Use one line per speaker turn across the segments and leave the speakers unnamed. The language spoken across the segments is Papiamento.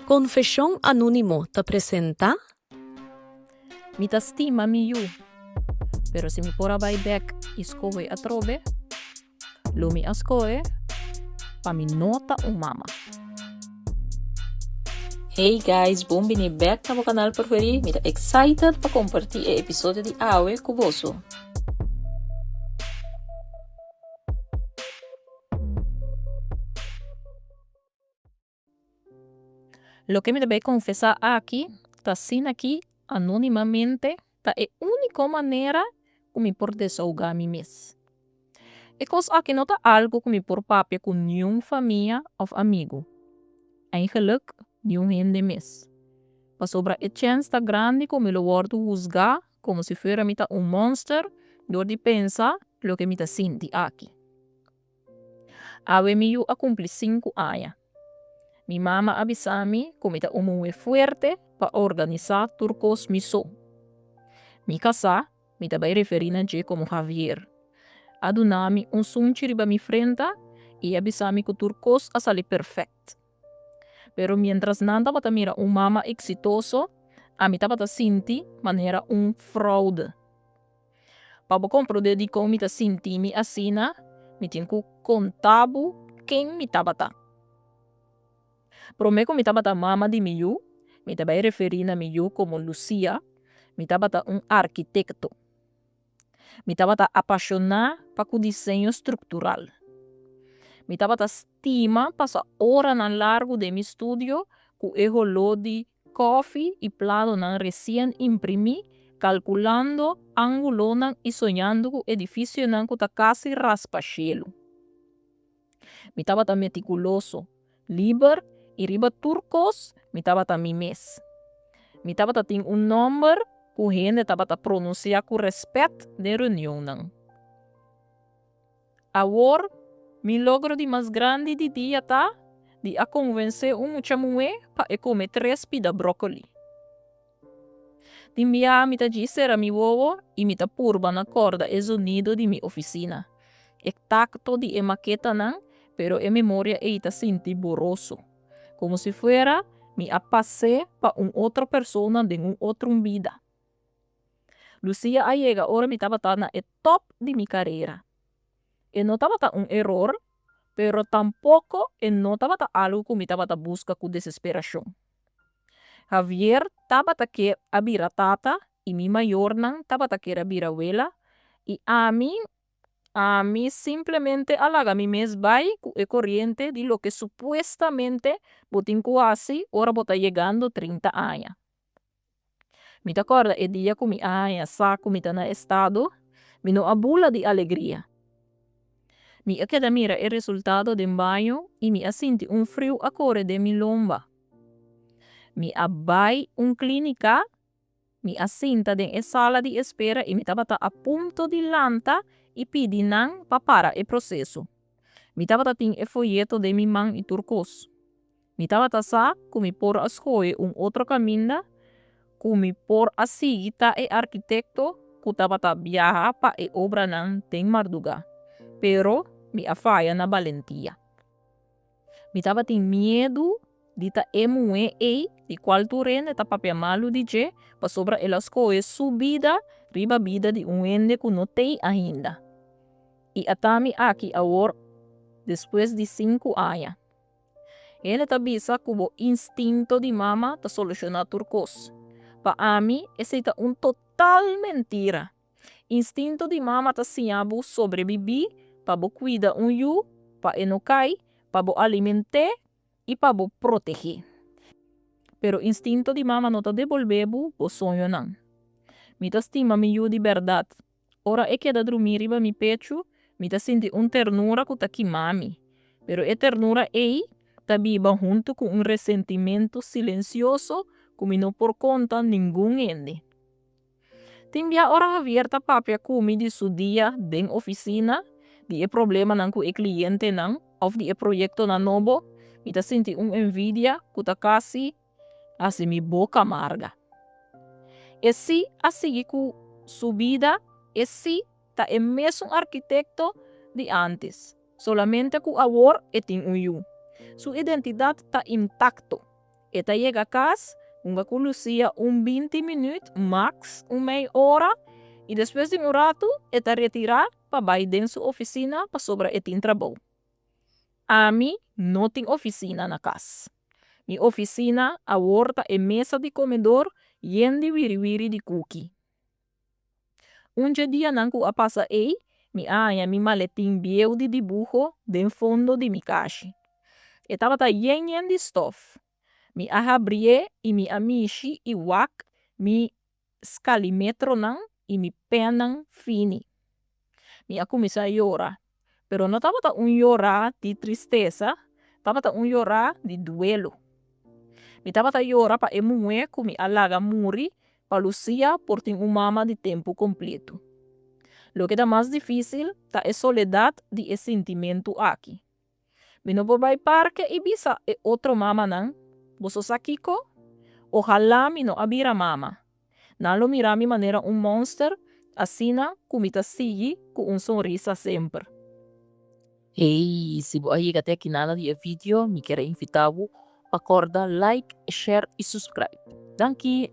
Konfeshon Anónimo ta presentá.
Mi ta stima mi yu, pero si mi por a bai bek i skohe atrobe, lo mi a skohe pa mi no ta un mama.
Hey guys, bon bini bek na bo kanal preferí. Mi ta excited pa kompartí e episodio di awe ku boso.
Loke mi ta bay confesa aki ta asina aki anonimamente ta e unico manera cu mi por desahoga mi mes. E cos aki no ta algo cu mi por papia cu niun famia of amigo, eigenlijk niun hende mes, pasobra e chens ta grandi cu mi lo wordo huzga como si fuera mi ta un monster dor di pensa loke mi ta sinti aki. Awe mi yu a kumpli sinku aña. Mi mama a bisa mi ku mi ta un muhé fuerte pa organisá tur kos mi so. Mi kasá, mi ta bai referí na dje komo Javier, a duna mi un sunchi riba mi frenta i a bisa mi ku tur kos a sali perfèkt. Pero miéntras nan tabata mira un mama eksitoso, ami tabata sinti manera un froude. Pa bo komprondé dikon mi ta sinti mi asina, mi tin ku konta bo ken mi tabata. Promé ku mi tabata mama di mi yu, mi ta bai referí na mi yu komo Lucia, mi tabata un arkitekto. Mi tabata apashoná pa ku diseño struktural. Mi tabata stima pasa oranan largu den mi studio ku e holó di Kòfi i planonan resien imprimí, kalkulando ángulonan i soñando ku edifisionan ku ta kasi raspa shelu. Mi tabata metikuloso, liber i riba tur kos mi tabata mi mes. Mi tabata tin un nòmber ku hende tabata pronunsiá ku rèspèt den reunionnan. Awor, mi logro di mas grandi di dia ta di a konvensé un mucha muhé pa e kome tres pida bròkoli. Tin biaha mi ta djis sera mi wowo i mi ta purba na kòrda e zonido di mi ofisina, e takto di e maketanan, pero e memoria ei ta sinti boroso, komo si fuera mi a pas'é pa un otro persona den un otro bida. Lucia a yega ora mi tabata na e top di mi karera. E no tabata un eror, pero tampoko e no tabata algu ku mi tabata buska ku desesperashon. Javier tabata kier a bira tata i mi mayornan tabata kier a bira wela i ami, ami simplemente a laga mi mes bai ku e koriente di loke supuestamente bo tin ku hasi ora bo ta yegando 30 aña. Mi ta kòrda e dia ku mi a haña sa ku mi ta na estado, mi no a bula di alegria. Mi a keda mira e resultado den baño i mi a sinti un friu a kore den mi lomba. Mi a bai un klínika, mi a sinta den e sala di espera i mi tabata a punto di lanta i pidi nan pa para e proseso. Mi tabata tin e foyeto den mi man i tur kos. Mi tabata sa ku mi por a skohe un otro kaminda, ku mi por a sigui ta e arkitekto ku tabata biaha pa e obranan den mardugá, pero mi a faya na balentia. Mi tabatin miedu di ta e muhé ei di kual tur hende ta papia malu di dje pasobra el a skohe su bida riba bida di un hende ku no t'ei ainda. I ata mi aki awor despues di sinku aña. Hende ta bisa ku bo instinto di mama ta solushoná tur kos. Pa ami esei ta un total mentira. Instinto di mama ta siña bo sobrebibí, pa bo kuida un yu, pa e no kai, pa bo aliment'é i pa bo proteg'é. Pero instinto di mama no ta debolbé bo bo soñonan. Mi ta stima mi yu di bèrdat. Ora e keda drumí riba mi pechu, mi ta sinti un ternura ku ta kima mi. Pero e ternura ei ta biba huntu ku un resentimentu silensioso ku mi no por konta ningun hende. Tin bia ora Javier ta papia ku mi di su dia den ofisina, di e problemanan ku e klientenan òf di e proyektonan nobo, mi ta sinti un envidia ku ta kasi hasi mi boka marga. E sí a sigui ku su bida, e sí ta e mesun arkitekto di ántes, solamente ku awor e tin un yu. Su identidat ta intakto. E ta yega kas, hunga ku Lucia un 20 minüt, maks un mei ora, i despues di un ratu e ta retirá pa bai den su ofisina pasobra e tin trabou. Ami no tin ofisina na kas. Mi ofisina awor ta e mesa di komedor yen di wiriwiri di kuki. Un dje dianan ku a pasa ei, mi a haña mi maletin bieu di dibuho den fondo di mi kashi. E tabata yen yen di stof. Mi a habrié i mi a mishi i wak mi skalimetronan i mi pènnan fini. Mi a kuminsá yora, pero no tabata un yorá di tristesa, tabata un yorá di duelo. Mi tabata yora pa e muhé ku mi a laga muri pa Lucia por tin un mama di tempu kompletu. Loke ta mas difísil ta e soledat di e sintimentu aki. Mi no por bai parke i bisa e otro mamanan, Boso sa kiko? Ohalá mi no a bira mama. Nan lo mira mi manera un mònster, asina ku mi ta sigui ku un sonrisa semper.
Hey, si bo a yega te aki nada di e video, mi kier a invita bo pa kòrda like, share i subscribe. Danki!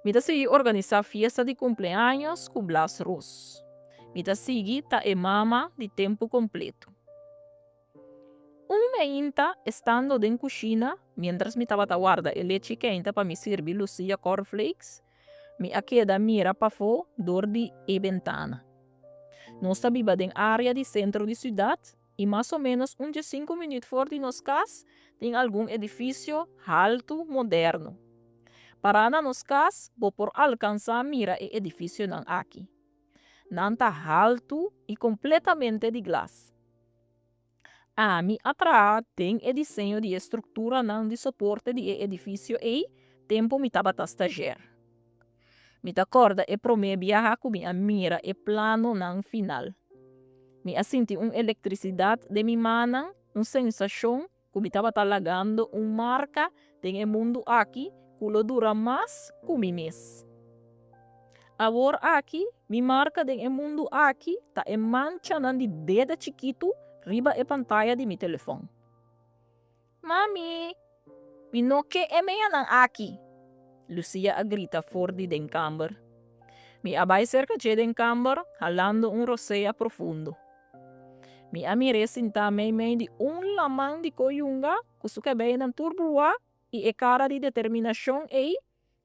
Mi ta sigui organisá fiesta di kumpleaños ku Blas Ros. Mi ta sigui ta e mama di tempu kompletu. Un meinta, estando den kushina, miéntras mi tabata warda e lechi keinta pa mi sirbi Lucia cornflakes, mi a keda mira pafó dor di e bentana. Nos ta biba den área di sentro di siudat i mas o ménos un diesinku minüt for di nos kas tin algun edifisio haltu moderno. Pará na nos kas bo por alkansá mira e edifisionan aki. Nan ta haltu i kompletamente di glas. Ami a traha den e diseño di e strukturanan di soporte di e edifisio ei tempu mi tabata stazjèr. Mi ta kòrda e promé biaha ku mi a mira e planonan final. Mi a sinti un elektrisidat den mi mannan, un sensashon ku mi tabata lagando un marka den e mundu aki ku lo dura mas ku mi mes. Awor aki, mi marka den e mundu aki ta e manchanan di dede chikitu riba e pantaya di mi telefòn. Mami, mi no ke e meanan aki! Lucia a grita for di den kamber. Mi a bai serka dje den kamber halando un rosea profundo. Mi a mir'é sintá meimei di un laman di koyunga ku su kabeinan tur bruá i e kara di determinashon ei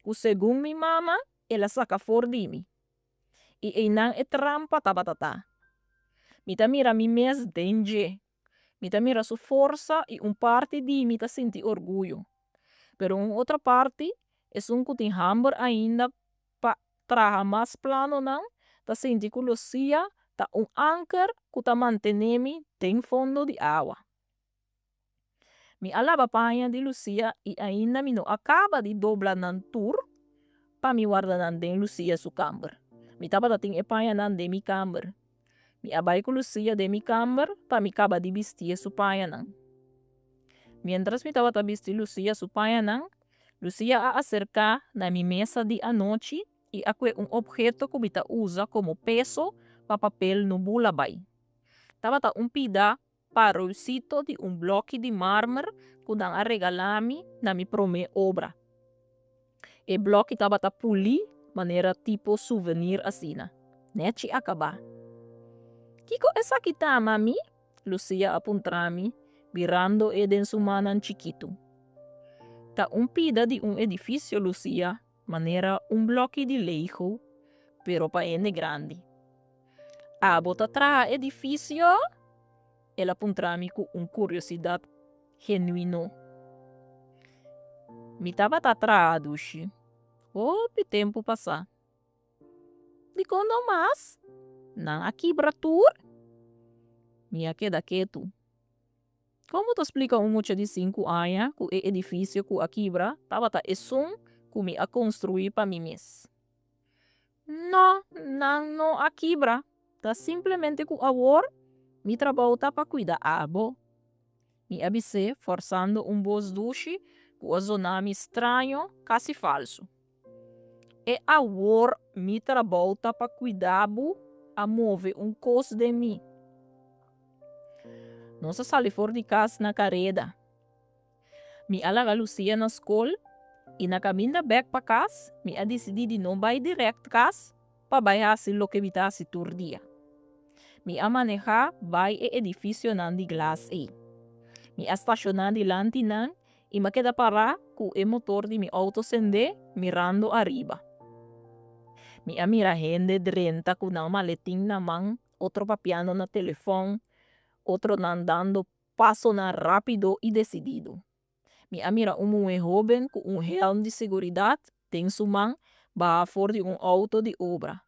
ku segun mi mama el a saka for di mi. I einan e trampa tabata ta. Mi ta mira mi mes den dje. Mi ta mira su forsa i un parti di mi ta sinti orguyo. Pero un otro parti, esun ku tin hamber ainda pa traha mas planonan, ta sinti ku Lucia ta un anker ku ta mantené mi den fondo di awa. Mi a laba paña di Lucia i ainda mi no a kaba di dobla nan tur pa mi warda nan den Lucia su kamber. Mi tabata tin e pañanan den mi kamber. Mi a bai ku Lucia den mi kamber pa mi kaba di bistié su pañanan. Miéntras mi tabata bisti Lucia su pañanan, Lucia a aserká na mi mesa di anochi i a kue un opheto ku mi ta usa komo peso pa papel no bula bai. Tabata un pida parousito di un blòki di marmer ku nan a regalá mi na mi promé obra. E blòki tabata pulí manera tipo suvenir asina. Nèchi akabá. Kiko esaki ta, mami? Lucia a puntra mi, birando e den su mannan chikitu. Ta un pida di un edifisio, Lucia, manera un blòki di Lego, pero pa hende grandi. Abo ta traha edifisio? El a puntra mi ku un kuriosidat genuino. Mi tabata traha, dushi. Hopi tempu pasá. Dikon no mas? Nan a kibra tur? Mi a keda ketu. Kon bo ta splika un mucha di sinku aña ku e edifisio ku a kibra tabata esun ku mi a konstruí pa mi mes? No, nan no a kibra. Ta simplemente ku awor mi trabou ta pa kuida abo. Mi a bis'é forsando un bos dushi ku a zona mi straño, kasi falsu. E awor mi trabou ta pa cuida bo a move un cos den mi. Nos a sali for di cas na careda. Mi a laga Lucia na skol i na kaminda bèk pa kas mi a disidí di no bai dirèkt kas pa bai hasi loke mi ta hasi tur dia. Mi a manehá bai e edifisionan di glas ei. Mi a stashoná dilanti nan i m'a keda pará ku e motor di mi outo sendé mirando ariba. Mi a mira hende drenta ku nan maletin na man, otro papiando na telefòn, otronan dando pasonan rápido i desidido. Mi a mira un muhé hóben ku un hèlm di seguridat den su man baha for di un outo di obra.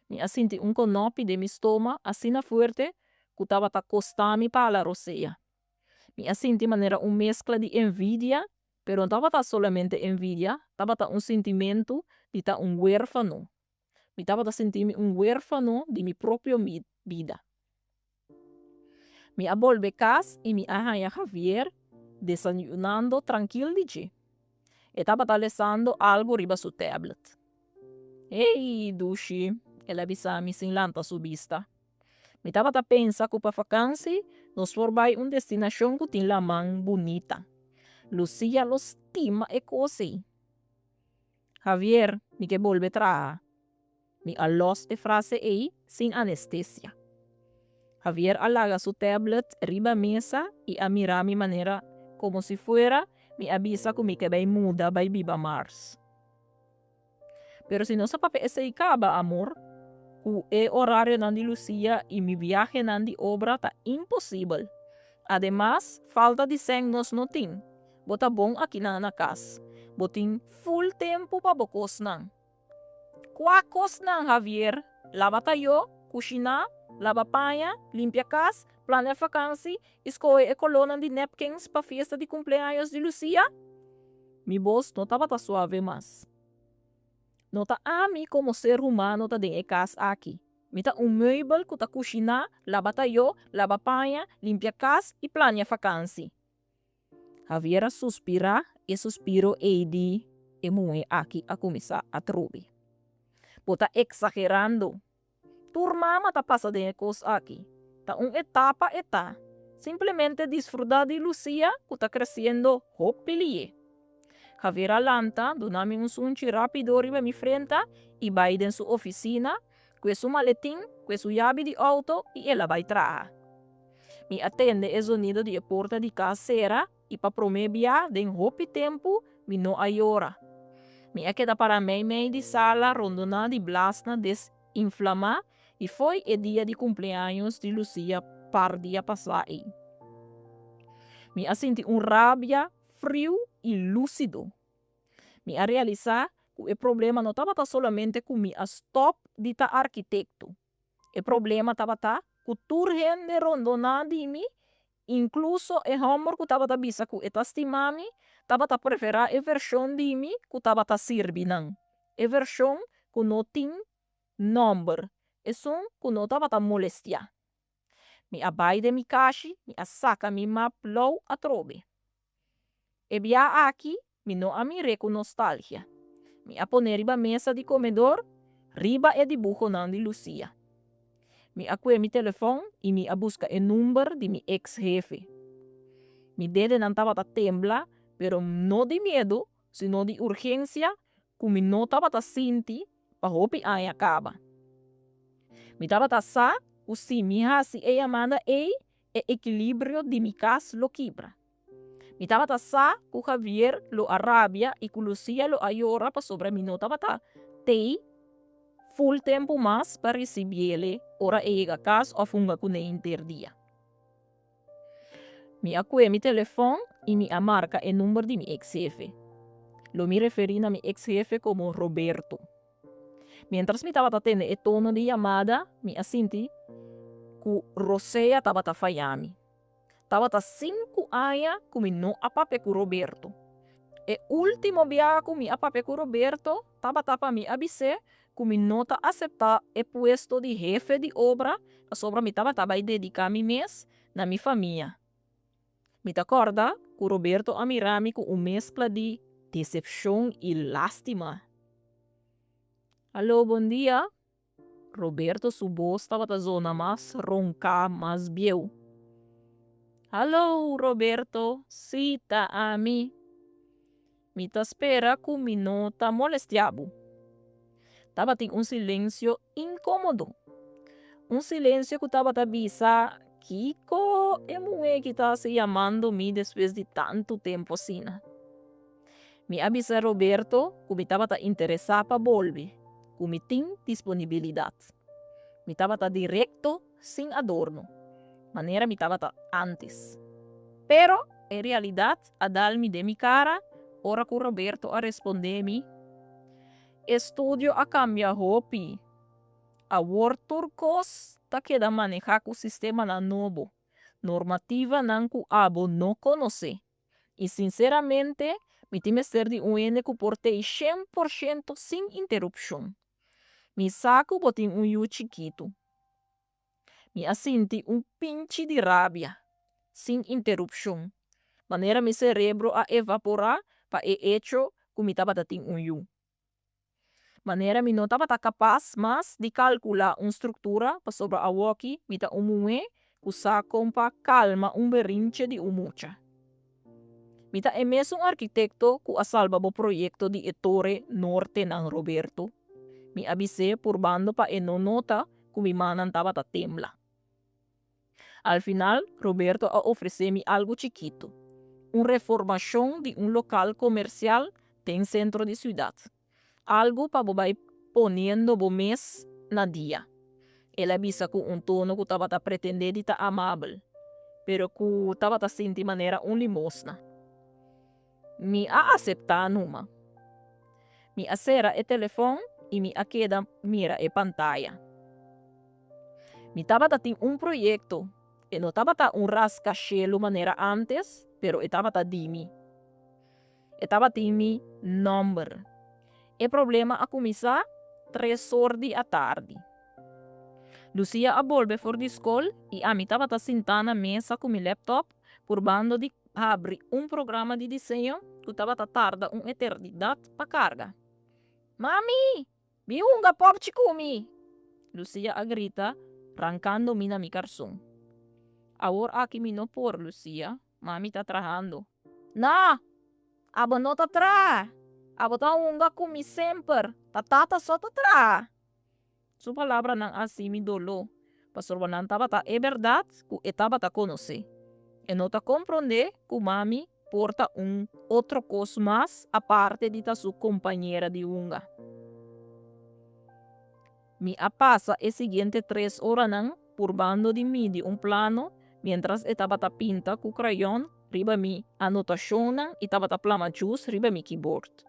Mi a sinti un konòpi den mi stoma asina fuerte ku tabata kosta mi pa hala rosea. Mi a sinti manera un meskla di envidia, pero no tabata solamente envidia, tabata un sintimentu di ta un huérfano. Mi tabata sinti mi un huérfano di mi propio bida. Mi a bolbe kas i mi a haña Javier desayunando trankil di dje. E tabata lesando algu riba su tablet. Hey, dushi, el a bisa mi sin lanta su bista. Mi tabata pensa ku pa fakansi nos por bai un destinashon ku tin laman bunita. Lucia lo stima e kos ei. Javier, mi ke bolbe traha. Mi a lòs e frase ei sin anestesia. Javier a laga su tablet riba mesa i a mira mi manera komo si fuera mi a bisa ku mi ke bai muda bai biba Mars. Pero si nos a papia esei kaba, amor, ku e orarionan di Lucia i mi biahenan di obra ta imposibel. Ademas, falta di sèn nos no tin. Bo ta bon akinan na kas. Bo tin ful tempu pa bo kosnan. Kua kosnan, Javier? Laba tayó, kushiná, laba paña, limpia kas, plania fakansi i skohe e kolónan di napkins pa fiesta di kumpleaños di Lucia? Mi bos no tabata suave mas. No ta ami komo ser humano ta den e kas aki. Mi ta un meubel ku ta kushiná, laba tayó, laba paña, limpia kas i plania fakansi. Javier a suspirá, e suspiro ei di e muhé aki a kuminsá atrobe. Bo ta eksagerando. Tur mama ta pasa den e kos aki. Ta un etapa e ta. Simplemente disfrutá di Lucia ku ta kresiendo hopi lié. Javier a lanta, duna mi un sunchi rápido riba mi frenta i bai den su ofisina ku e su maletin, ku e su yabi di outo i el a bai traha. Mi a tende e zonido di e porta di kas sera i pa promé bia den hopi tempu mi no a yora. Mi a keda pará meimei di sala rondoná di blasnan desinflamá i foi e dia di kumpleaños di Lucia par dia pasá ei. Mi a sinti un rabia friu i lúsido. Mi a realisá ku e problema no tabata solamente ku mi a stòp di ta arkitekto. E problema tabata ku tur hende rondoná di mi, inkluso e hòmber ku tabata bisa ku e ta stima mi, tabata preferá e vershon di mi ku tabata sirbi nan, e vershon ku no tin nòmber, esun ku no tabata molestiá. Mi a bai den mi kashi, mi a saka mi map lou atrobe. E bia aki mi no a mir'é ku nostalgia. Mi a pon'é riba mesa di komedor, riba e dibuhonan di Lucia. Mi a kue mi telefòn i mi a buska e number di mi eks hefe. Mi dedenan tabata tembla, pero no di miedu, sino di urgensia ku mi no tabata sinti pa hopi aña kaba. Mi tabata sa ku si mi hasi e yamada ei, e ekilibrio di mi kas lo kibra. Mi tabata sa ku Javier lo a rabia i ku Lucia lo a yora pasobra mi no tabata tei ful tempu mas pa risibiele ora e yega kas òf hunga kuné henter dia. Mi a kue mi telefòn i mi a marka e number di mi eks hefe. Lo mi referí na mi eks hefe komo Roberto. Miéntras mi tabata tende e tono di yamada, mi a sinti ku rosea tabata faya mi. Tabata sinku aña ku mi no a papia ku Roberto. E último biaha ku mi a papia ku Roberto tabata pa mi a bis'é ku mi no ta aseptá e puesto di hefe di obra pasobra mi tabata bai dediká mi mes na mi famia. Mi ta kòrda ku Roberto a mira mi ku un meskla di desepshon i lástima. Aló, bon dia. Roberto su bos tabata zona mas ronká, mas bieu. Hallo, Roberto, sí, ta ami. Mi ta spera ku mi no ta molestiá bo. Tabatin un silensio inkómodo. Un silensio ku tabata bisa, Kiko e muhé ki ta hasi yamando mi despues di tantu tempu asina? Mi a bisa Roberto ku mi tabata interesá pa bolbe, ku mi tin disponibilidat. Mi tabata direkto sin adorno, manera mi tabata ántes. Pero e realidat a dal mi den mi kara ora ku Roberto a respondé mi, E studio a kambia hopi. Awor tur kos ta keda manehá ku sistemanan nobo, normativanan ku abo no konosé. I sinseramente mi tin mester di un hende ku por tei 100% sin interupshon. Mi sa ku bo tin un yu chikitu. Mi a sinti un pinchi di rabia, sin interupshon, manera mi serebro a evaporá pa e echo ku mi tabata tin un yu. Manera mi no tabata kapas mas di kalkulá un struktura pasobra awoki mi ta un muhé ku sa kon pa kalma un berinche di un mucha. Mi ta e mesun arkitekto ku a salba bo proyekto di e Tore Nortenan Roberto, mi a bis'é purbando pa e no nota ku mi mannan tabata tembla. Al final, Roberto a ofresé mi algu chikitu, un reformashon di un lokal komersial den sentro di siudat. Algu pa bo bai poniendo bo mes na dia, el a bisa ku un tono ku tabata pretendé di ta amabel, pero ku tabata sinti manera un limosna. Mi a aseptá numa. Mi a sera e telefòn i mi a keda mira e pantaya. Mi tabata tin un proyekto, e no tabata un raskashelu manera ántes, pero e tabata di mi. E tabatin mi nòmber. E problema a kuminsá tres or di atardi. Lucia a bolbe for di skol i ami tabata sintá na mesa ku mi lèptòp purbando di habri un programa di diseño ku tabata tarda un eternidat pa karga. Mami! Bin hunga popchi ku mi! Lucia a grita, rankando mi na mi karson. Awor aki mi no por, Lucia. Mami ta trahando. No! Abo no ta traha! Abo ta hunga ku mi semper! Ta tata so ta traha! Su palabranan a hasi mi doló, pasobra nan tabata e bèrdat ku e tabata konosé. E no ta komprondé ku mami por ta un otro kos mas aparte di ta su kompañera di hunga. Mi a pasa e siguiente tres oranan purbando di midi un plano miéntras e tabata pinta ku krayon riba mi anotashonnan i tabata plama djus riba mi keyboard.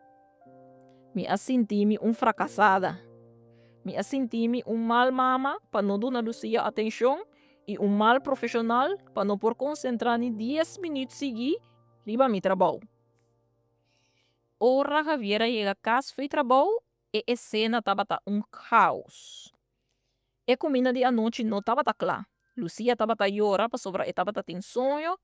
Mi a sinti mi un frakasada. Mi a sinti mi un mal mama pa no duna Lucia atenshon i un mal profeshonal pa no por konsentrá ni dies minüt sigui riba mi trabou. Ora Javier a yega kas fo'i trabou, e esena tabata un kaos. E kuminda di anochi no tabata kla. Lucia tabata yora pasobra e tabata tin soño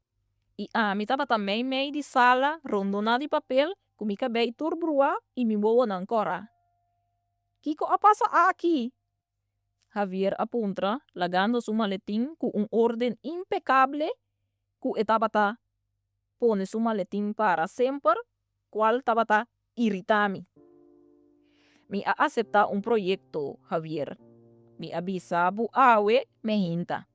i ami tabata meimei di sala rondoná di papel ku mi kabei tur bruá i mi wowonan kòrá. Kiko a pasa aki? Javier a puntra, lagando su maletin ku un orden impekable ku e tabata pone su maletin para semper, kual tabata iritá mi. Mi a aseptá un proyekto, Javier. Mi a bisa bo awe mehinta.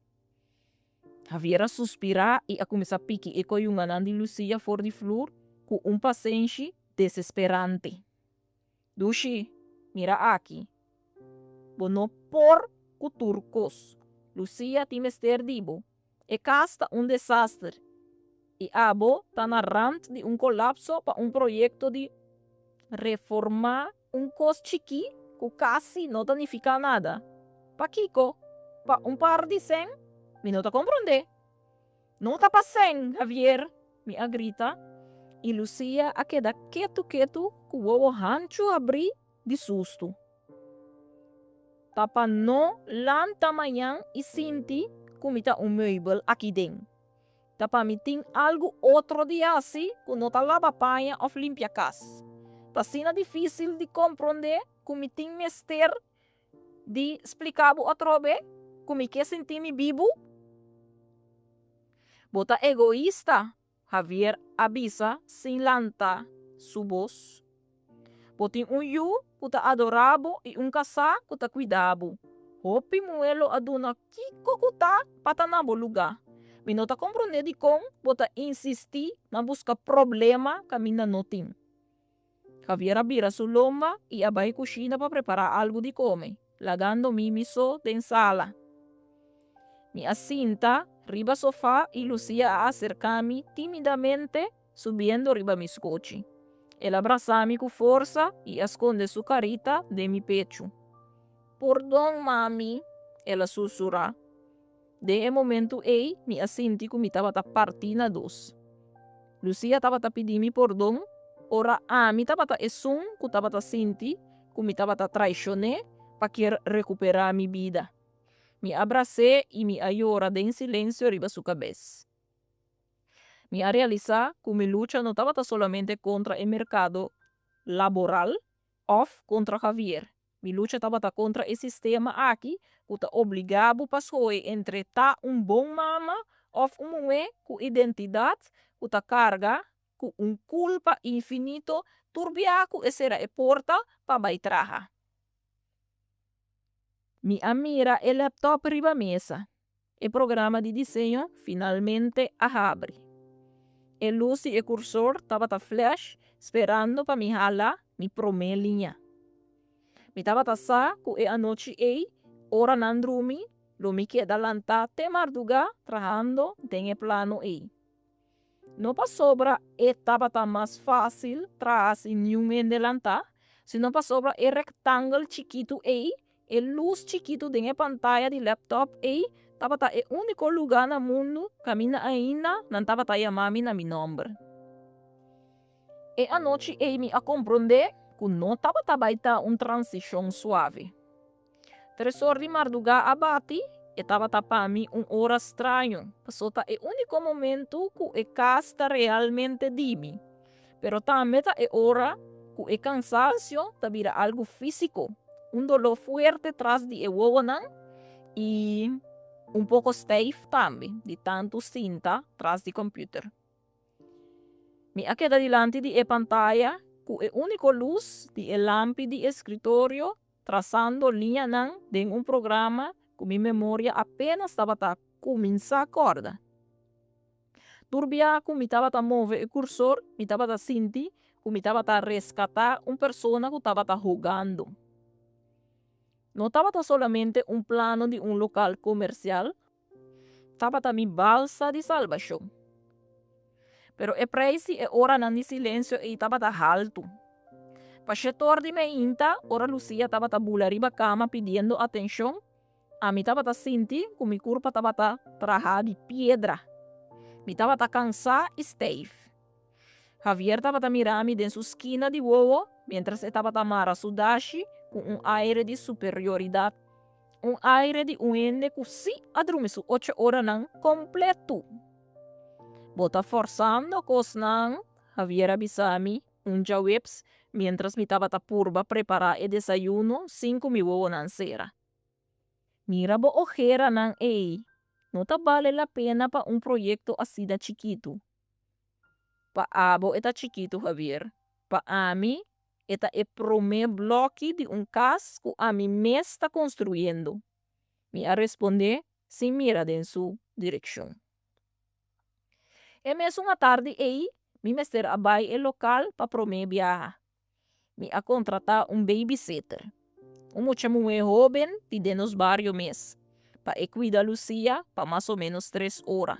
Javier a suspirá i a kuminsá piki e koyunganan di Lucia for di flur ku un pasenshi desesperante. Dushi, mira aki. Bo no por ku tur kos. Lucia tin mester di bo. E kas ta un desaster i abo ta na rant di un kolapso pa un proyekto di reformá un kos chikí ku kasi no ta nifiká nada. Pakiko? Pa un par di sèn? Mi no ta komprondé. No ta pa sèn, Javier! mi a grita i Lucia a keda ketu ketu ku wowo hanchu habrí di sustu. Ta pa no lanta mañan i sinti ku mi ta un meubel aki den. Ta pa mi tin algu otro di hasi ku no ta laba paña òf limpia kas. Ta asina difísil di komprondé ku mi tin mester di splika bo atrobe ku mi ke sinti mi bibu? Bo ta egoista, Javier a bisa sin lanta su bos. Bo tin un yu ku ta adorá bo i un kasá ku ta kuida bo. Hopi muhé lo a duna kiko ku ta pa ta na bo lugá. Mi no ta komprondé dikon bo ta insistí na buska problema kaminda no tin. Javier a bira su lomba i a bai kushina pa prepará algu di kome, lagando mi mi so den sala. Mi a sinta riba sofá i Lucia a aserká mi tímidamente subiendo riba mi skochi. El a brasá mi ku forsa i a skonde su karita den mi pechu. Pordon, mami, el a susurá. Den e momentu ei mi a sinti ku mi tabata partí na dos. Lucia tabata pidi mi pordon ora ami tabata esun ku tabata sinti ku mi tabata traishon'é pa kier rekuperá mi bida. Mi a bras'é i mi a yora den silensio riba su kabes. Mi a realisá ku mi lucha no tabata solamente kontra e merkado laboral òf kontra Javier. Mi lucha tabata kontra e sistema aki ku ta obligá bo pa skohe entre ta un bon mama òf un muhé ku identidat ku ta karga ku un kulpa infinito tur bia ku e sera e porta pa bai traha. Mi a mira e laptop riba mesa. E programa di diseño finalmente a habri. E lus di e kursor tabata flash sperando pa mi hala mi promé liña. Mi tabata sa ku e anochi ei, ora nan drumi, lo mi keda lantá te mardugá trahando den e plano ei. No pasobra e tabata mas fásil traha sin niun hende lantá, sino pasobra e rektangel chikitu ei, e lus chikitu den e pantaya di laptop ei, tabata e úniko lugá na mundu kaminda ainda nan tabata yama mi na mi nòmber. E anochi ei mi a komprondé ku no tabata bai ta un transishon suave. Tresor di mardugá a bati, e tabata pa mi un ora straño, paso ta e úniko momentu ku e kas ta realmente di mi. Pero tambe ta e ora ku e kansansio ta bira algu físiko, un doló fuerte tras di e wowonan i un poko steif tambe di tantu sinta tras di kòmpiuter. Mi a keda dilanti di e pantaya ku e úniko lus di e lampi di eskritorio trasando liñanan den un programa ku mi memoria apénas tabata kuminsá kòrda. Tur bia ku mi tabata move e kursor, mi tabata sinti ku mi tabata reskatá un persona ku tabata hogando. No tabata solamente un plano di un lokal komersial, Tabata mi balsa di salbashon. Pero e preis di e oranan di silensio ei tabata haltu. Pa shetor di meinta, ora Lucia tabata bula riba kama pidiendo atenshon, ami tabata sinti ku mi kurpa tabata traha di piedra. Mi tabata kansá i steif. Javier tabata mira mi den su skina di wowo miéntras e tabata mara su dashi ku un aire di superioridat. Un aire di un hende ku sí a drumi su ocho oranan kompletu. Bo ta forsando kosnan, Javier a bisa mi un djaweps miéntras mi tabata purba prepará e desayuno sin ku mi wowonan sera. Mira bo ojeranan ei, no ta bale la pena pa un proyekto asina chikitu. Pa abo e ta chikitu, Javier. Pa ami e ta e promé blòki di un kas ku ami mes ta konstruyendo, mi a respondé sin mira den su direkshon. E mesun atardi ei mi mester a bai e lokal pa promé biaha. Mi a kontratá un babysitter, un mucha muhé hóben di den nos bario mes, pa e kuida Lucia pa mas o ménos tres ora.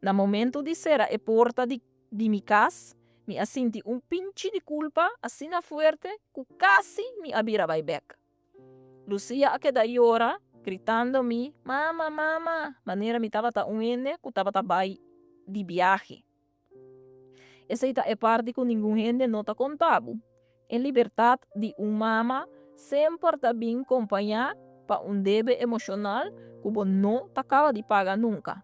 Na momentu di sera e porta di di mi kas, mi a sinti un pinchi di kulpa asina fuerte ku kasi mi a bira bai bèk. Lucia a keda yora, gritando mi, Mama, mama, manera mi tabata un hende ku tabata bai di biahe. Esei ta e parti ku ningun hende no ta konta bo. E libertat di un mama semper ta bin kompañá pa un debe emoshonal ku bo no ta kaba di paga nunka.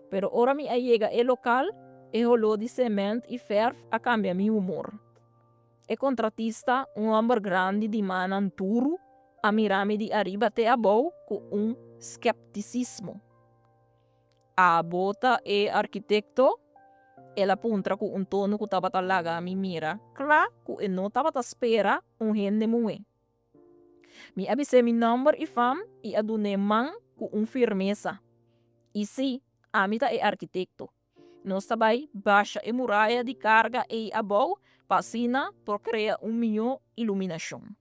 Pero ora mi a yega e lokal, e holó di semènt i fèrf a kambia mi humor. E kontratista, un hòmber grandi di mannan duru, a mira mi di ariba te abou ku un skeptisismo. Abo ta e arkitekto? El a puntra ku un tono ku tabata laga mi mira kla ku e no tabata spera un hende muhé. Mi a bis'é mi nòmber i fam i a dun'é man ku un firmesa. I sí, ami ta e arkitekto. Nos ta bai basha e muraya di karga ei abou pa asina por krea un mihó iluminashon.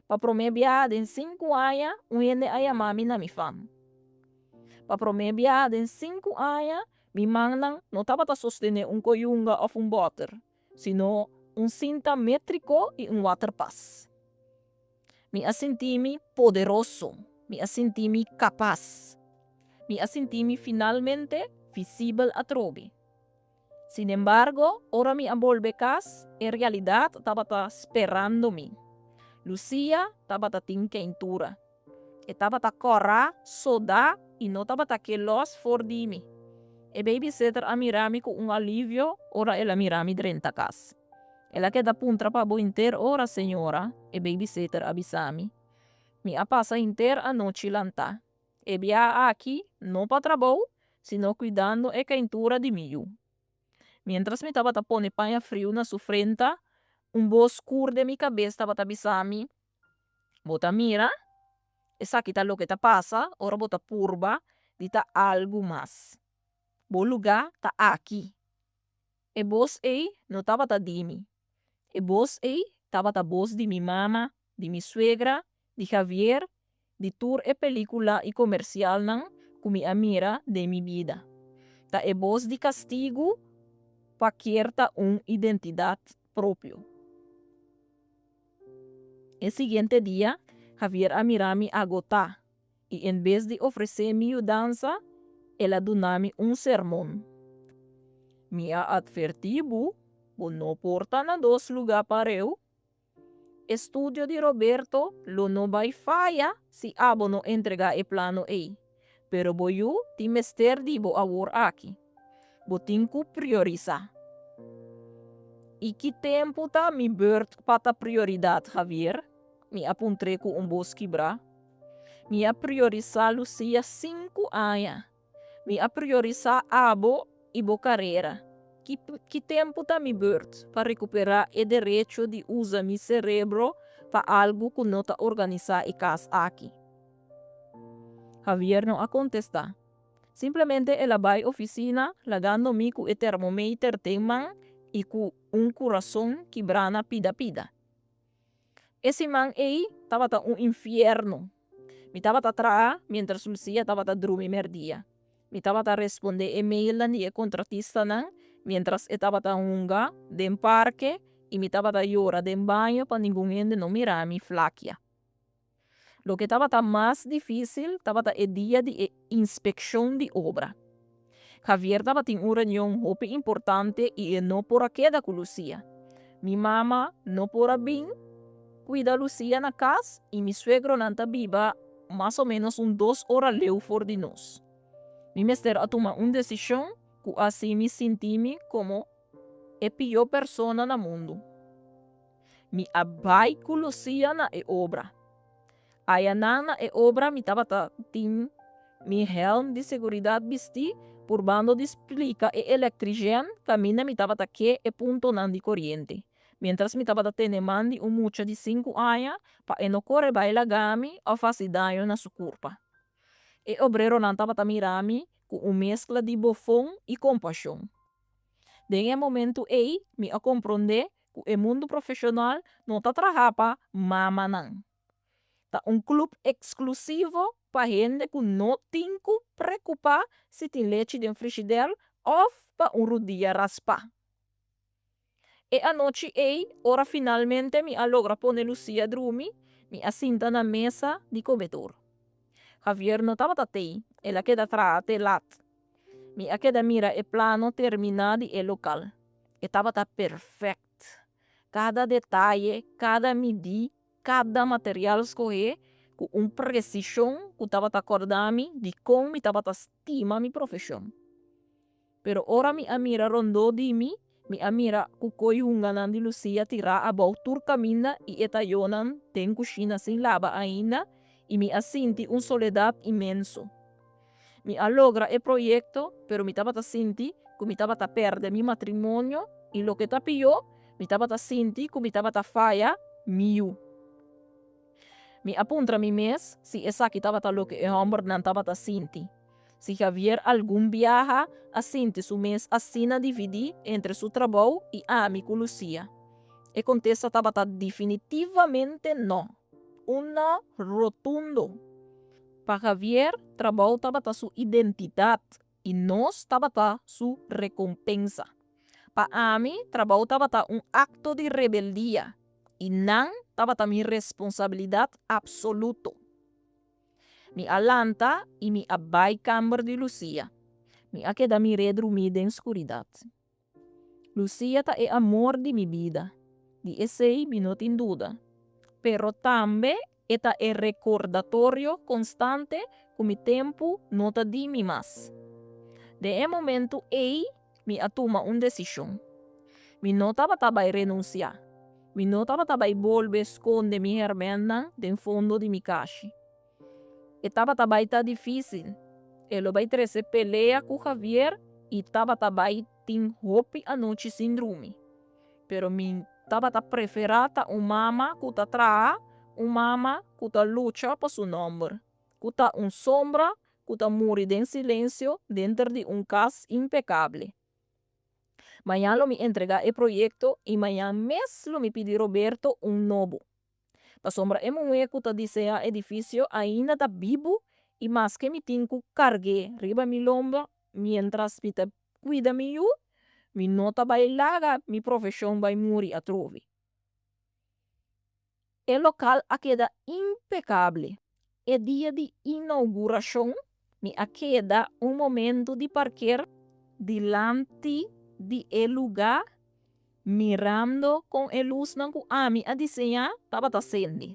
Pa promé biaha den sinku aña un hende a yama mi na mi fam. Pa promé biaha den sinku aña mi mannan no tabata sostené un koyunga òf un bòter, sino un sinta métriko i un waterpas. Mi a sinti mi poderoso, mi a sinti mi kapas. Mi a sinti mi finalmente visibel atrobe. Sinembargo, ora mi a bolbe kas, e realidat tabata sperando mi. Lucia tabata tin keintura. E tabata kòrá, sodá i no tabata ke lòs for di mi. E babysitter a mira mi ku un alivio ora el a mira mi drenta kas. El a keda puntra pa bo henter ora, señora, e babysitter a bisa mi. Mi a pasa henter anochi lantá. E biaha aki no pa trabou, sino kuidando e keintura di mi yu. Miéntras mi tabata pone paña friu na su frenta, un bos skur den mi kabes tabata bisa mi, Bo ta mira? Esaki ta loke ta pasa ora bo ta purba di ta algu mas. Bo lugá ta aki. E bos ei no tabata di mi. E bos ei tabata bos di mi mama, di mi suegra, di Javier, di tur e pelicula y comercialnan cu mi a mira den mi bida. Ta e bos di castigu pa kier ta un identidad propio. E siguiente dia, Javier a mira mi agotá y en bes di ofrecé mi yudansa, el a duna mi un sermon. Mi a advertí bo, bo no por ta na dos lugá pareu. Estudio di Roberto lo no bai faya si abo no entregá e plano ei, pero bo yu tin mester di bo awor aki. Bo tin ku priorisá. I ki tempu ta mi beurt pa ta prioridat, Javier? Mi a puntr'é ku un bos kibrá. Mi a priorisá Lucia sinku aña. Mi a priorisá abo i bo karera. Ki ki tempu ta mi beurt pa rekuperá e derecho di usa mi serebro pa algu ku no ta organisá e kas aki? Javier no a kontestá. Simplemente el a bai ofisina lagando mi ku e termometer den man i ku un kurason kibrá na pida pida. E siman ei tabata un infierno. Mi tabata traha miéntras Lucia tabata drumi mèrdia. Mi tabata respondé e mailnan di e kontratistanan miéntras e tabata hunga den parke i mi tabata yora den baño pa ningun hende no mira mi flakia. Loke tabata mas difísil tabata e dia di e inspekshon di obra. Javier tabatin un reunion hopi importante i e no por a keda ku Lucia. Mi mama no por a bin kuida Lucia na kas i mi suegronan ta biba mas o ménos un dos ora leu for di nos. Mi mester a tuma un desishon ku a hasi mi sinti mi komo e pió persona na mundu. Mi a bai ku Lucia na e obra. Ayanan na e obra mi tabata tin mi hèlm di seguridat bistí purbando di splika e elektrishèn kaminda mi tabata ke e puntonan di koriente, miéntras mi tabata tene man di un mucha di sinku aña pa e no kore bai laga mi òf hasi daño na su kurpa. E obreronan tabata mira mi ku un meskla di bofon i kompashon. Den e momentu ei mi a komprondé ku e mundu profeshonal no ta traha pa mamanan. Ta un club exclusivo pa hende cu no tin cu preocupa si tin lechi den frishidel of pa un rudia raspa. E anochi ey, ora finalmente mi a logra pone Lucia drumi, mi a sinta na mesa di comedor. Javier no tabata tey, el a keda traha te lat. Mi a keda mira e plano termina di e local. E tabata perfect. Kada detaye, kada midí, kada material skohé ku un presishon ku tabata kòrda mi di kon mi tabata stima mi profeshon. Pero ora mi a mira rondó di mi, mi a mira ku koi hunganan di Lucia tirá abou tur kaminda i e tayónan den kushina sin laba ainda i mi a sinti un soledat inmenso. Mi a logra e proyekto, pero mi tabata sinti ku mi tabata pèrdè mi matrimonio i loke ta pió, mi tabata sinti ku mi tabata faya mi yu. Mi a puntra mi mes si esaki tabata loke e hòmbernan tabata sinti. Si Javier algun biaha a sinti su mes asina dividí entre su trabou i ami ku Lucia. E kontesta tabata definitivamente nò. Un nò rotundo. Pa Javier, trabou tabata su identidat i nos tabata su rekompensa. Pa ami, trabou tabata un akto di rebeldia i nan tabata mi responsabilidat apsoluto. Mi a lanta i mi a bai kamber di Lucia. Mi a keda mir'é drumí den skuridat. Lucia ta e amor di mi bida, di esei mi no tin duda. Pero tambe e ta e rekordatorio konstante ku mi tempu no ta di mi mas. Den e momentu ei mi a tuma un desishon. Mi no tabata bai renunsiá. Mi no tabata bai bolbe skonde mi hèrmènnan den fondo di mi kashi. E tabata bai ta difísil. E lo bai trese pelea ku Javier i tabata bai tin hopi anochi sin drumi. Pero mi tabata preferá ta un mama ku ta traha, un mama ku ta lucha pa su nòmber, ku ta un sombra ku ta muri den silensio denter di un kas impekable. Mañan lo mi entregá e proyekto i mañan mes lo mi pidi Roberto un nobo. Pasobra e muhé ku ta diseñá edifisio ainda ta bibu i maske mi tin ku karg'é riba mi lomba miéntras mi ta kuida mi yu, mi no ta bai laga mi profeshon bai muri atrobe. E lokal a keda impekable. E dia di inougurashon mi a keda un momentu di parker dilanti di e lugá mirando kon e lusnan ku ami a diseñá tabata sende.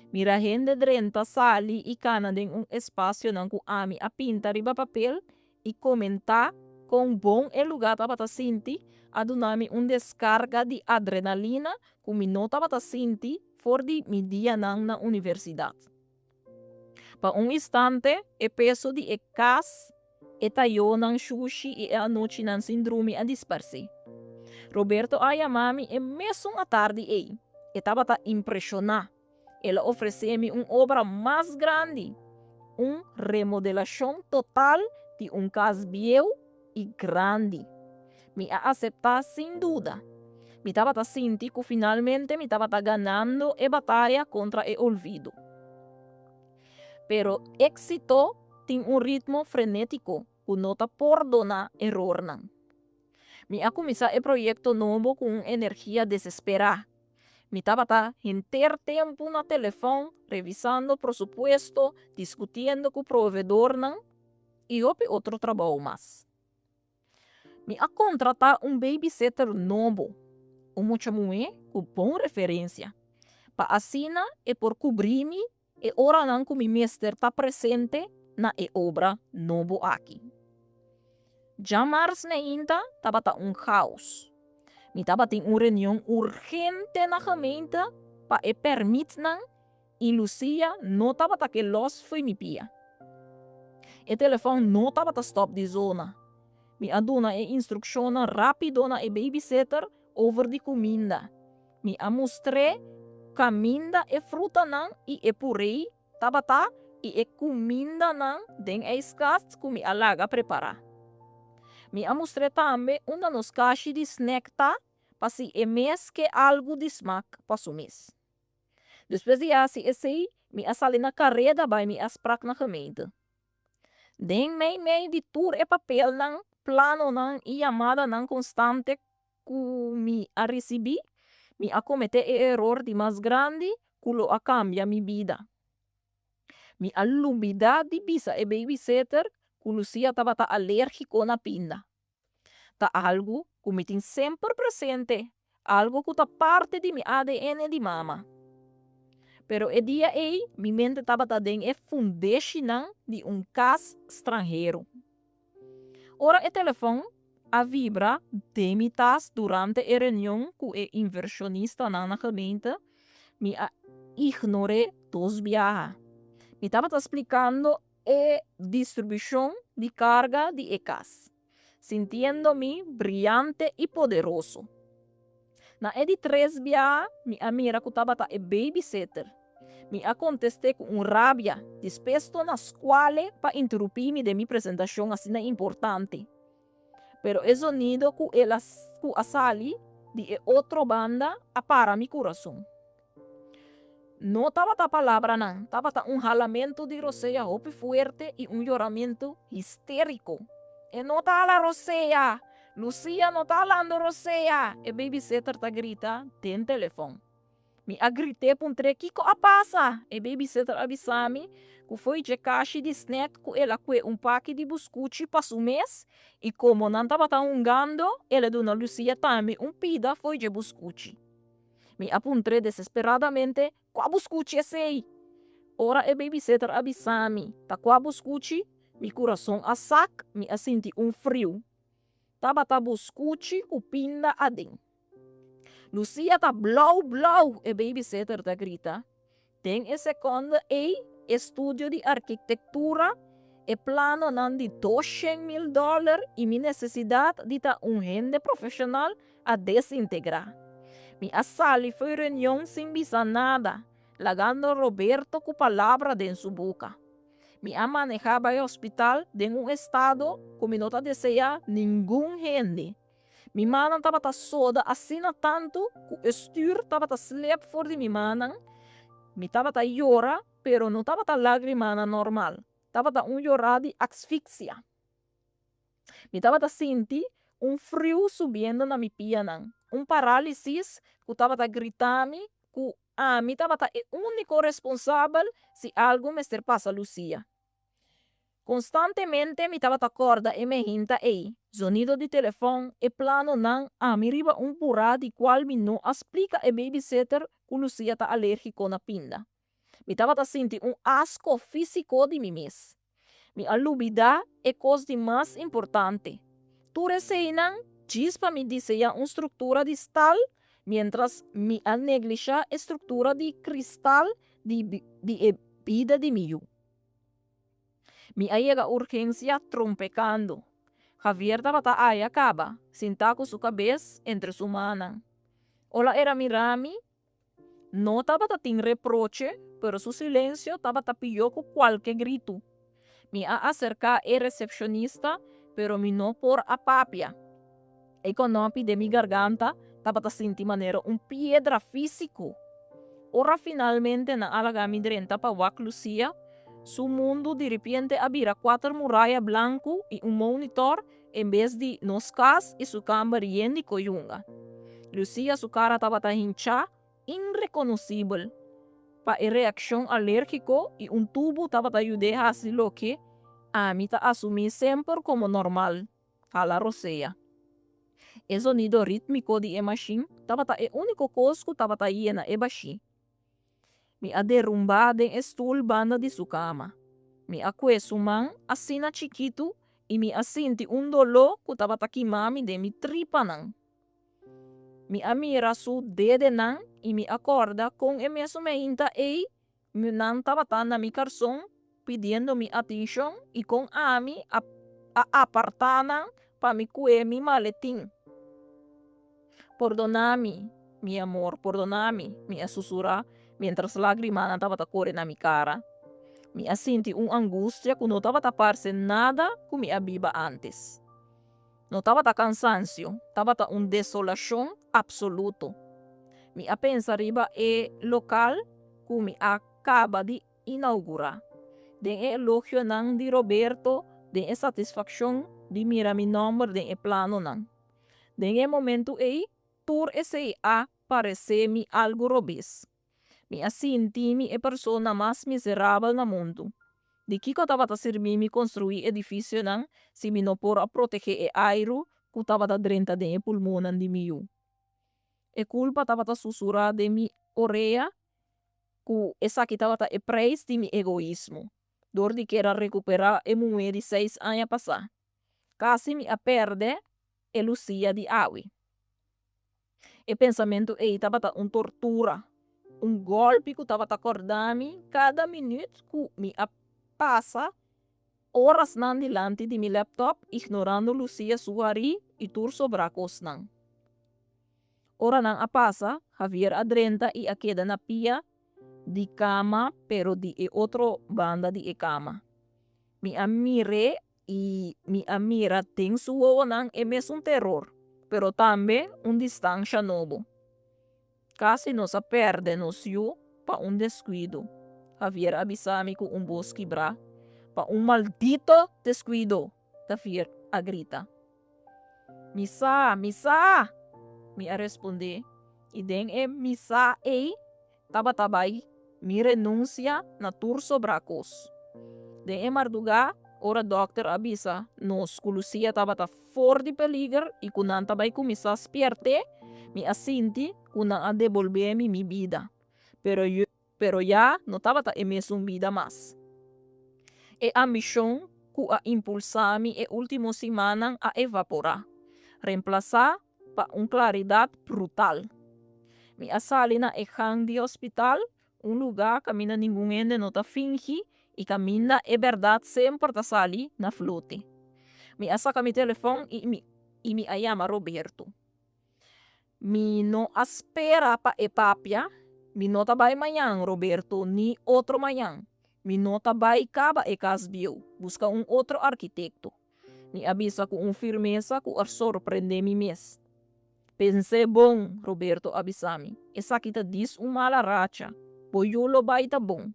Mira hende drenta, sali i kana den un espasionan ku ami a pinta riba papel i komentá kon bon e lugá tabata sinti a duna mi un deskarga di adrenalina ku mi no tabata sinti for di mi dianan na universidat. Pa un instante e peso di e kas, e tayonan shushi i e anochinan sin drumi a disparsé. Roberto a yama mi e mesun atardi ei. E tabata impreshoná. El a ofresé mi un obra mas grandi, un remodelashon total di un kas bieu i grandi. Mi a aseptá sin duda. Mi tabata sinti ku finalmente mi tabata ganando e bataya kontra e olvido. Pero éksito tin un ritmo frenétiko ku no ta pordoná erornan. Mi a kuminsá e proyekto nobo ku un energia desesperá. Mi tabata henter tempu na telefòn revisando prosupuesto, diskutiendo ku proveedornan i hopi otro trabou mas. Mi a kontratá un babysitter nobo, un mucha muhé ku bon referensia, pa asina e por kubrí mi e oranan ku mi mester ta presente na e obra nobo aki. Djamars meinta tabata un chaos. Mi tabatin un reunion urgente na gemeente pa e pèrmitnan I Lucia no tabata ke los fo'i mi pia. E telefòn no tabata stòp di zona. Mi a duna e instrukshonnan rápido na e babysitter over di kuminda. Mi a mustr'é kaminda e frutanan i e purei tabata i e kumindanan den ijskast ku mi a laga prepará. Mi a mustr'é tambe unda nos kashi di snèk ta pa si e mes ke algu di smak pa su mes. Despues di hasi esei, mi a sali na kareda bai mi afsprak na gemeente. Den meimei di tur e papelnan, planonan i yamadanan konstante ku mi a risibí, mi a kometé e eror di mas grandi ku lo a kambia mi bida. Mi a lubidá di bisa e babysitter ku Lucia tabata alérgiko na pinda. Ta algu ku mi tin semper presente, algu ku ta parti di mi ADN di mama. Pero e dia ei mi mente tabata den e fundeshinan di un kas stranhero. Ora e telefòn a vibra den mi tas durante e reunion ku e invershonistanan na gemeente, mi a ignor'é dos biaha. Mi tabata splikando. e distribushon di karga di e kas, sintiendo mi briante i poderoso. Na e di tres biaha mi a mira ku tabata e babysitter. Mi a kontest'é ku un rabia, dispuesto na skual pa interupí mi den mi presentashon asina importante. Pero e zonido ku el a ku a sali di e otro banda a para mi kurason. No tabata palabranan, tabata un halamentu di rosea hopi fuerte i un yoramentu histériko. E no ta hala rosea! Lucia no ta halando rosea! E babysitter ta grita den telefòn. Mi a grit'é puntr'é kiko a pasa. E babysitter a bisa mi ku fo'i dje kashi di snack ku el a kue un paki di buskuchi pa su mes i komo nan tabata hungando el a duna Lucia tambe un pida fo'i dje buskuchi. Mi a puntr'é desesperadamente kua buskuchi esei. Ora e babysitter a bisa mi ta kua buskuchi, mi kurason a sak, mi a sinti un friu. Tabata buskuchi ku pinda aden. Lucia ta blou blou! E babysitter ta grita. Den e sekonde ei, e studio di arkitektura, e planonan di 200.000 dòler i mi nesesidat di ta un hende profeshonal a desintegrá. Mi a sali fo'i reunion sin bisa nada, lagando Roberto ku palabra den su boka. Mi a manehá bai hospital den un estado ku mi no ta deseá ningun hende. Mi mannan tabata soda asina tantu ku e stür tabata slep for di mi mannan. Mi tabata yora, pero no tabata lágrimanan normal, tabata un yorá di asfiksia. Mi tabata sinti un friu subiendo na mi pianan, un parálisis ku tabata grita mi ku ami tabata e úniko responsabel si algu mester pasa Lucia. Konstantemente mi tabata kòrda e mehinta ei, zonido di telefòn, e planonan, ami riba un purá di kual mi no a splika e babysitter ku Lucia ta alérgiko na pinda. Mi tabata sinti un asko físiko di mi mes. Mi a lubidá e kos di mas importante. Tur eseinan djis pa mi diseñá un struktura di stal miéntras mi a neglishá e struktura di kristal di di e bida di mi yu. Mi a yega urgensia trompekando. Javier tabata aya kaba, sintá ku su kabes entre su mannan. Ora el a mira mi, no tabata tin reproche, pero su silensio tabata pió ku kualke gritu. Mi a aserká e resepshonista, pero mi no por a papia. E kònòpi den mi garganta tabata sinti manera un piedra físiko. Ora finalmente nan a laga mi drenta pa wak Lucia, su mundu diripiente a bira kuater muraya blanku i un monitor en bes di nos kas i su kamber yen di koyunga. Lucia su kara tabata hinchá inrekonosibel pa e reakshon alérgiko i un tubu tabata yud'é hasi loke ami ta asumí semper komo normal, hala rosea. E zonido rítmiko di e mashin tabata e úniko kos ku tabata yena e bashí. Mi a derumbá den e stul banda di su kama. Mi a kue su man asina chikitu i mi a sinti un doló ku tabata kima mi den mi tripanan. Mi a mira su dedenan i mi a kòrda kon e mesun meinta ei nan tabata na mi karson pidiendo mi atenshon i kon ami a a apartá nan pa mi kue mi maletin. Pordoná mi, mi amor, pordoná mi, mi a susurá miéntras lágrimanan tabata kore na mi kara. Mi a sinti un angustia ku no tabata parse nada ku mi a biba ántes. No tabata kansansio, tabata un desolashon apsoluto. Mi a pensa riba e lokal ku mi a kaba di inougurá. Den e elogionan di Roberto, den e satisfakshon di mira mi nòmber den e planonan. Den e momentu ei, tur esei a paresé mi algu robes. Mi a sinti mi e persona mas miserabel na mundu. Di kiko tabata sirbi mi konstruí edifisionan si mi no por a protegé e airu ku tabata drenta den e pulmonnan di mi yu? E kulpa tabata susurá den mi orea ku esaki tabata e preis di mi egoismo, dor di kier a rekuperá e muhé di seis aña pasá. Kasi mi a pèrdè e Lucia di awe. E pensamentu ei tabata un tortura, un gòlpi ku tabata kòrda mi kada minüt ku mi a pasa. orasnan dilanti di mi laptop ignorando Lucia su harí i tur sobrá kosnan. Ora nan a pasa, Javier a drenta i a keda na pia di kama pero di e otro banda di e kama. Mi a mir'é i mi a mira den su wowonan e mesun teror, pero tambe un distansha nobo. Kasi nos a pèrdè nos yu pa un deskuido, Javier a bisa mi ku un bos kibrá. Pa un maldito deskuido! Javier a grita. Mi sa, mi sa! Mi a respondé, i den e mi sa ei tabata bai mi renunsia na tur sobrá kos. Den e mardugá, ora dòkter a bisa nos ku Lucia tabata for di peliger i ku nan ta bai kuminsá spièrt'é, mi a sinti ku nan a debolbé mi mi bida. Pero Pero ya no tabata e mesun bida mas. E ambishon ku a impulsá mi e último simannan a evaporá, remplasá pa un klaridat brutal. Mi a sali na e gang di hospital, un lugá kaminda ningun hende no ta fingi i kaminda e bèrdat semper ta sali na flote. Mi a saka mi telefòn i mi a yama Roberto. Mi no a spera pa e papia, mi no ta bai mañan, Roberto, ni otro mañan. Mi no ta bai kaba e kas bieu, buska un otro arkitekto. Mi a bisa ku un firmesa ku a sorprendé mi mes. Pens'é bon, Roberto a bisa mi, esaki ta dis un mala racha, bo yu lo bai ta bon.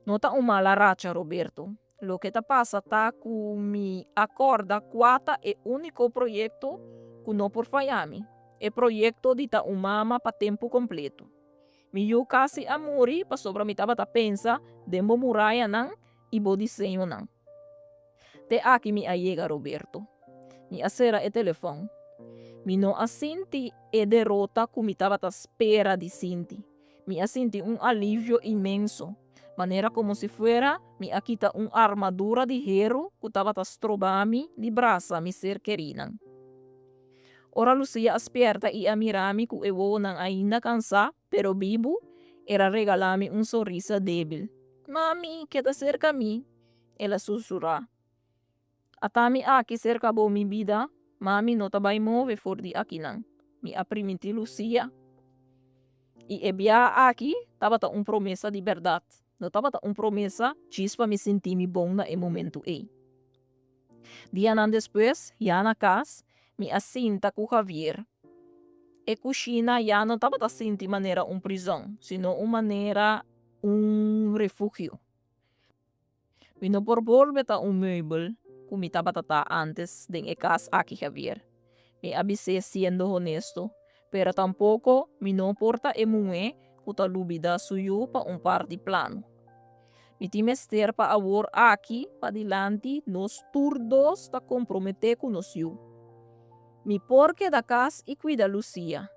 No ta un mala racha, Roberto. Loke ta pasa ta ku mi a kòrda kua ta e úniko proyekto ku no por faya mi, e proyekto di ta un mama pa tempu kompleto. Mi yu kasi a muri pasobra mi tabata pensa den bo murayanan i bo diseñonan. Te aki mi a yega, Roberto. Mi a sera e telefòn. Mi no a sinti e derota ku mi tabata spera di sinti. Mi a sinti un alivio inmenso, manera komo si fuera mi a kita un armadura di heru ku tabata stroba mi di brasa mi ser kerinan. Ora Lucia a spierta i a mira mi ku e wowonan ainda kansá, pero bibu, el a regalá mi un sonrisa débil. Mami, keda serka mi, el a susurá. Ata mi aki serka bo mi bida, mami no ta bai move for di akinan, mi a primintí Lucia. I e biaha aki tabata un promesa di bèrdat, no tabata un promesa djis pa mi sinti mi bon na e momentu ei. Dianan despues, ya na kas, mi a sinta ku Javier. E kushina ya no tabata sinti manera un prizòn, sino un manera un refugio. Mi no por bolbe ta un meubel ku mi tabata ta ántes den e kas aki, Javier. Mi a bis'é siendo honesto, pero tampoko mi no por ta e muhé ku ta lubidá su yu pa un par di plano. Mi tin mester pa awor aki padilanti nos tur dos ta komprometé ku nos yu. Mi por keda kas i kuida Lucia.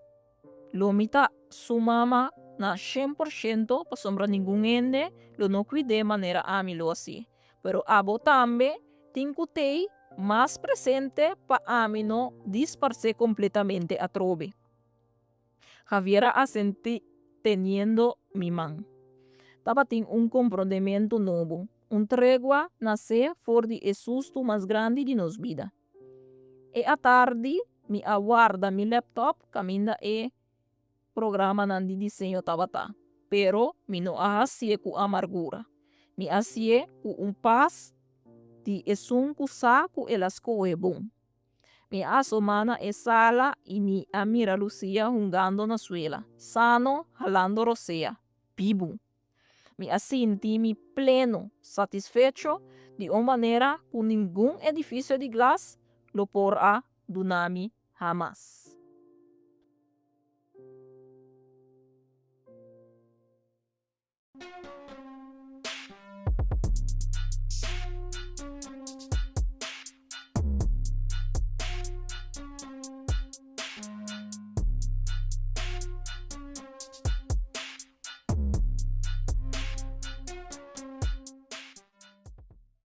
Lo mi ta su mama na 100% pasobra ningun hende lo no kuid'é manera ami lo hasi. Pero abo tambe tin ku tei mas presente pa ami no disparsé kompletamente atrobe. Javier a asentí teniendo mi man. Tabatin un komprondementu nobo, un tregua nasé for di e sustu mas grandi di nos bida. E atardi mi a warda mi laptop kaminda e programanan di diseño tabata, pero mi no a hasié ku amargura. Mi a hasié ku un pas di esun ku sa ku el a skohe bon. Mi a asomá na e sala i mi a mira Lucia hungando na suela, sano, halando rosea, bibu. Mi a sinti mi pleno satisfecho di un manera ku ningun edifisio di glas lo por a duna mi hamas.